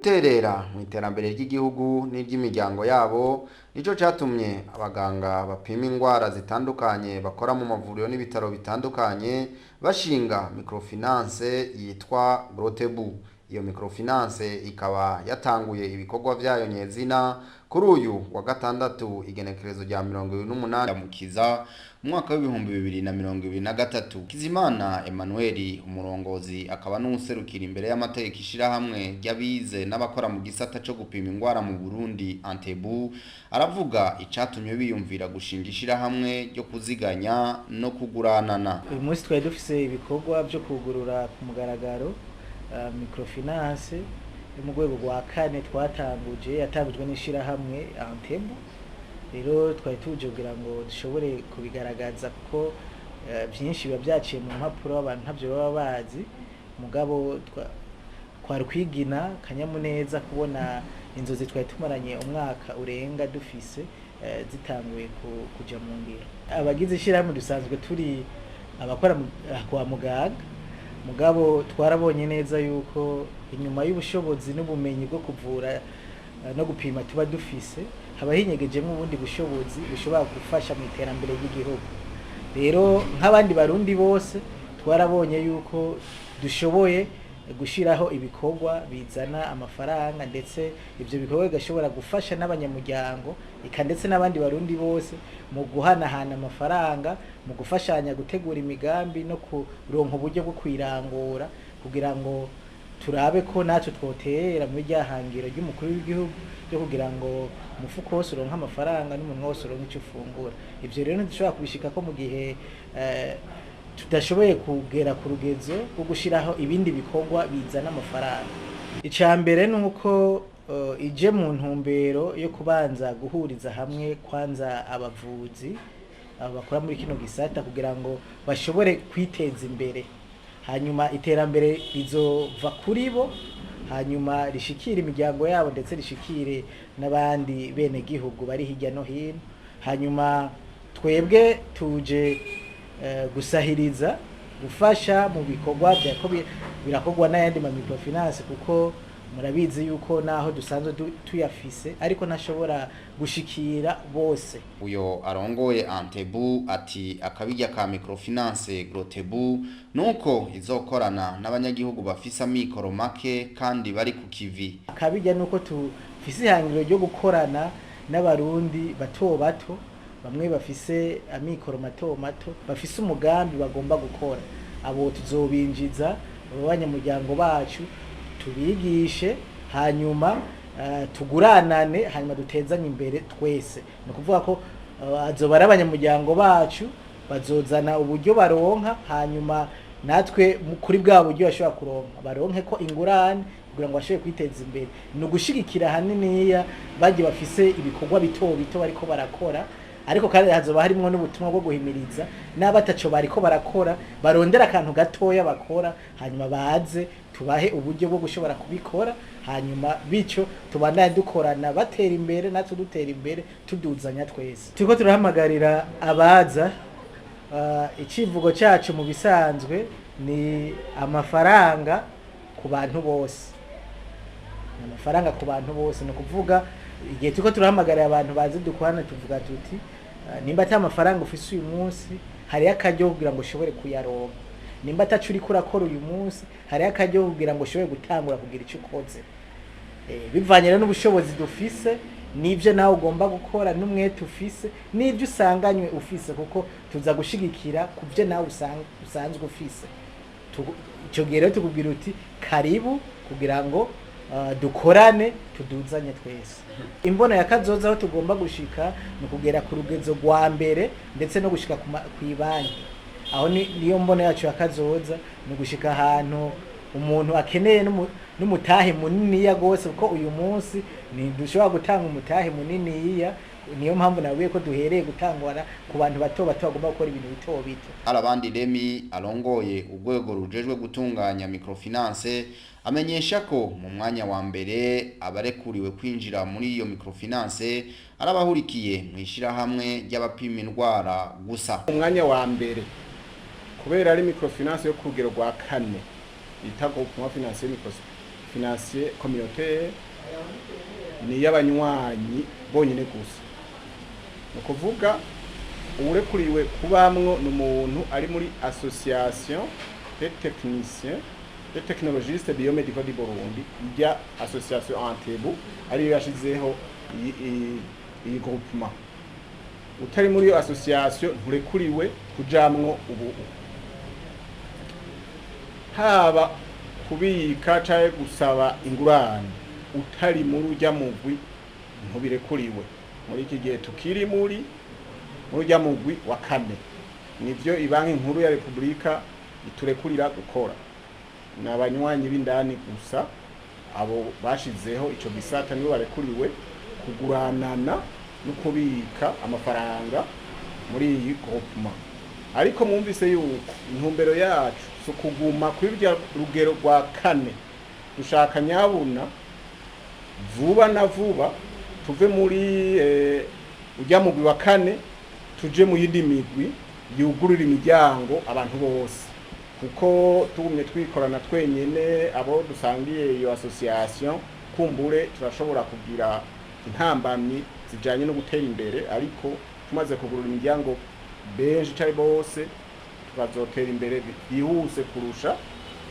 Guterera mu iterambere ry'igihugu n'iry'imiryango yabo nico catumye abaganga bapima ingwara zitandukanye bakora mu mavuriro n'ibitaro bitandukanye bashinga microfinance yitwa Grotebu. Iyo microfinance ikaba yatanguye ibikorwa vyayo nyezina kuri uyu wa gatandatu, igenekerezo rya 28 Mukiza umwaka w'2023. Kizimana Emmanuel, umurongozi akaba n'uwuserukira imbere y'amategeko ishirahamwe ry'abize n'abakora mu gisata co gupima ingwara mu Burundi, Antebu, aravuga icatumye biyumvira gushinga ishirahamwe ryo kuziganya no kuguranana. Uyu munsi twari dufise ibikorwa vyo kugurura ku mugaragaro microfinance yo mu rwego rwa kane twatanguje, yatangujwe n'ishirahamwe Antebu. Rero twari tuje kugira ngo dushobore kubigaragaza, kuko vyinshi biba vyaciye mu mpapuro, abantu ntavyo baba bazi. Mugabo twari kwigina kanyamuneza kubona inzozi twari tumaranye umwaka urenga dufise zitanguye kuja mu ngiro. Abagize ishirahamwe dusanzwe turi abakora kwa muganga, mugabo twarabonye neza yuko inyuma y'ubushobozi n'ubumenyi bwo kuvura no gupima tuba dufise, haba hinyegejemwo ubundi bushobozi bushobora gufasha mu iterambere ry'igihugu. Rero nk'abandi Barundi bose, twarabonye yuko dushoboye gushiraho ibikorwa bizana amafaranga, ndetse ivyo bikorwa bigashobora gufasha n'abanyamuryango, eka ndetse n'abandi Barundi bose, mu guhanahana amafaranga, mu gufashanya gutegura imigambi no kuronka uburyo bwo kwirangura, kugira ngo turabe ko natwe twoterera muri rya hangiro ry'umukuru w'igihugu ryo kugira ngo umufuko wose uronke amafaranga n'umunwa wose uronke ico ufungura. Ivyo rero ntidushobora kubishikako mu gihe tudashoboye kugera ku rugezo rwo gushiraho ibindi bikorwa bizana amafaranga. Ica mbere ni uko ije mu ntumbero yo kubanza guhuriza hamwe kwanza abavuzi, abo bakora muri kino gisata, kugira ngo bashobore kwiteza imbere, hanyuma iterambere rizova kuri bo, hanyuma rishikire imiryango yabo, ndetse rishikire n'abandi bene gihugu bari hirya no hino. Hanyuma twebwe tuje gusahiriza, gufasha mu bikorwa vyako birakorwa n'ayandi ma microfinance, kuko murabizi yuko naho dusanzwe tuyafise, ariko ntashobora gushikira bose. Uyo arongoye Antebu ati akabirya ka microfinance Grotebu nuko izokorana n'abanyagihugu bafise amikoro make kandi bari ku kivi. Akabirya nuko tufise ihangiro ryo gukorana n'Abarundi bato bato, bamwe bafise amikoro mato mato, bafise umugambi bagomba gukora. Abo tuzobinjiza abo banyamuryango bacu, tubigishe, hanyuma tuguranane, hanyuma dutezanye imbere twese. Ni ukuvuga ko azoba ari abanyamuryango bacu bazozana uburyo baronka, hanyuma natwe kuri bwa buryo bashobora kuronka baronke ko ingurane kugira ngo bashobore kwiteza imbere. Ni ugushigikira haniniya bagiye bafise ibikorwa bito bito bariko barakora, ariko kandi hazoba harimwo n'ubutumwa bwo guhimiriza n'abataco bariko barakora, barondera akantu gatoya bakora, hanyuma baze tubahe uburyo bwo gushobora kubikora, hanyuma bityo tubandanye dukorana, batera imbere natwe dutera imbere, tuduzanya twese. Turiko turahamagarira abaza. Icivugo cacu mu bisanzwe ni amafaranga ku bantu bose. Ni amafaranga ku bantu bose. Ni ukuvuga, igihe turiko turahamagarira abantu bazi dukorana, tuvuga tuti nimba ata amafaranga ufise uyu munsi, hariyo akaryo kugira ngo ushobore kuyaronka. Nimba ataco uriko urakora uyu munsi, hariyo akaryo kugira ngo ushobore gutangura kugira ico ukoze. Bivanye rero n'ubushobozi dufise, n'ibyo nawe ugomba gukora, n'umwete ufise, n'ibyo usanganywe ufise, kuko tuza gushigikira ku byo nawe usanzwe ufise. Ico gihe rero tukubwira uti karibu, kugira ngo dukorane, tuduzanye twese. Imbono ya kazoza aho tugomba gushika ni ukugera ku rugezo rwa mbere, ndetse no gushika kw'ibanki. Aho niyo mbono yacu ya kazoza, ni ugushika ahantu umuntu akeneye n'umutahe muniniya gose, kuko uyu munsi ntidushobora gutanga umutahe muniniya. Niyo mpamvu nabwiye ko duhereye gutangura ku bantu bato bato bagomba gukora ibintu bito bito. Arabandi Remi, arongoye urwego rujejwe gutunganya microfinance, amenyesha ko mu mwanya wa mbere abarekuriwe kwinjira muri iyo microfinance arabahurikiye mu ishirahamwe ry'abapima indwara gusa. Umwanya wa mbere, kubera ari microfinance yo ku rugero rwa kane, bita groupement financier microfinance. financier communautaire ni iy'abanywanyi bonyine gusa. Ni ukuvuga uwurekuriwe kubamwo ni umuntu ari muri association des techniciens, des technologistes biomédicaux du Burundi, ijya association Antebu ariyo yashizeho iyi groupement. Utari muri iyo association nturekuriwe kujamwo. Ubu haba kubika canke gusaba ingurane, utari muri urya mugwi ntubirekuriwe. Muri iki gihe tukiri muri urya mugwi wa kane, nivyo ibanki nkuru ya Repubulika iturekurira gukora. Ni abanywanyi b'indani gusa, abo bashizeho ico gisata nibo barekuriwe kuguranana no kubika amafaranga muri iyi groupement. Ariko mwumvise yuko intumbero yacu si ukuguma kuri rya rugero rwa kane. Dushaka nyabuna vuba na vuba tuve muri ujya mugwi wa kane, tuje mu yindi migwi yugurura imiryango abantu bose, kuko tugumye twikorana twenyene abo dusangiye iyo association, kumbure turashobora kugira intambamyi zijanye no gutera imbere. Ariko tumaze kugurura imiryango benshi cari bose, tukazotera imbere byihuse kurusha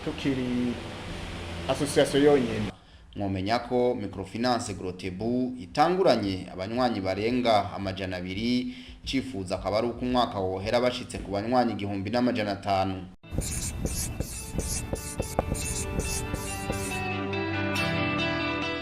tukiri association yonyene. Mwomenya ko microfinance Grotebu itanguranye abanywanyi barenga 200, cifuza akaba ari uko umwaka wohera bashitse ku banywanyi 1500.